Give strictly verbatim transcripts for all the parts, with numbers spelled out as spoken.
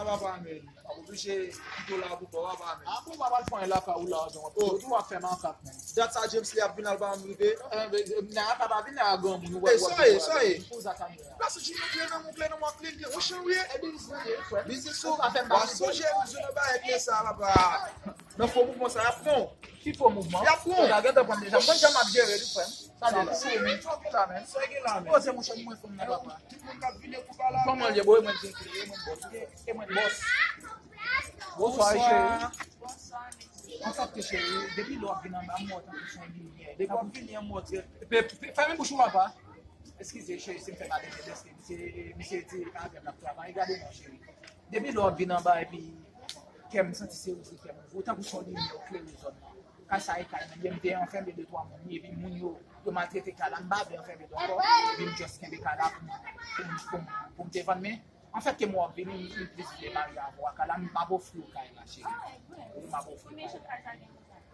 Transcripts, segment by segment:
Papa, men. Oblije kite w la pou kò w, papa, men. Ah, bon, papa, l fè yon lakay ou la, jan w ap di. Ou tou w ap fè makak, men. Dat sa James li ap vin al pa m rive. Eh, men, men, nèg a pa vin a granmoun, ou wè. Sa ye, sa ye. Pou zak a mwen. Plas ou jwenn kle nan mwen, kle nan mwen, kle, kle. Ou chan ou ye? E biznis mwen ye, frè. Biznis ou? Ou pa fè m pa sonje ou jwenn nan bagay kle sa, papa. Nan fo mouvman sa y ap pran. Ki fo mouvman? Y ap pran. Ou ta gentan pran deja. Mwen, jan m ap jere li, frè m. Sa de la. Sa gen la, men. Sa gen la, men. Poze, monchè, mwen fè m nan papa. Tout moun k ap vini pou pale avè m. Kòman l ye, bro? E mwen ki kle, e mwen bòs. E mwen bòs. Bonswa, cheri. Anfèt, cheri, depi lè w ap vin anba, m wè w tankou se yon limyè. Depi w ap vini an mòd, pe- pe- fèmen bouch ou, papa. Eskize, cheri, si m fè pale de deske. Misye, misye di avè m l ap travay. Gade non, cheri. Depi lè w ap vin anba, epi kè m santi se ouvri kè m ouvri. Ou tankou se yon limyè, ou klere zòn nan. Kay sa e kay mwen, m te anfèmen de twa moun, epi moun yo, yo maltrete kay la, m pa vle anfèmen yo ankò, epi m just kenbe kay la pou m, pou m, pou m, pou m te vann, men anfèt ke m wè w ap vini, m, m plis vle marye avè w a kay la, m p ap ofri w kay la, cheri. Wi, m ap ofri w kay la.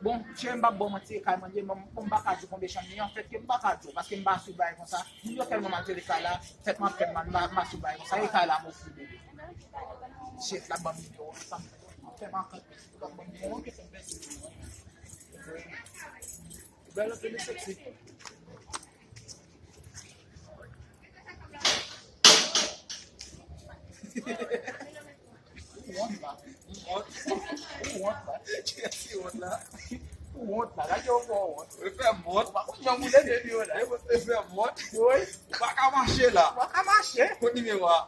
Bon, cheri, m p ap ba w manti, e kay mwen ye, m, m pa ka di w konbyen chanm li ye, anfèt ke m pa ka di w, paske m pa swiv bagay konsa, moun yo tèlman maltrete kay la, tèt mwen ap fè m mal, m pa, m pa swiv bagay konsa, e kay la m ofri w, bebe. Cheri, l ap ban m nimewo a, sa m fè, m ap fè m ankò. Bèl anpil, li sexy. Ou wont la. Ou wont. Ou wont la. Kiyès ki wont la? Ou wont la. Gade yon fò wont. Ou fè m wont. Ou pa konn jan boule depi yo la. Ou fè m wont. Wi. Ou pa ka mache la. Ou pa ka mache. Kot nimewo a?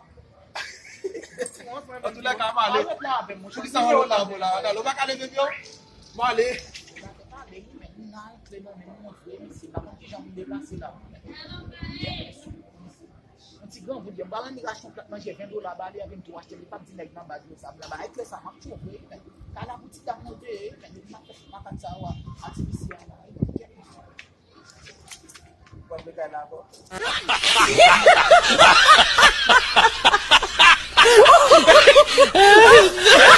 Antoulèka, m ale. Poukisa w ret la pou la? Ou pa ka leve pye w? M ale. Yon ti grangou, m pa rann li rachte yon plat manje ven dola ba li, epi m tou achte, li p ap di nèg nan bag yo sa, m nan bay klè sa, m ap twouve, nèg. Kay la pou ti dam nan te ye, nèg, m ap fè makak sa yo a, atipisye a la, e kèk mesye. Bon, m kay la ankò.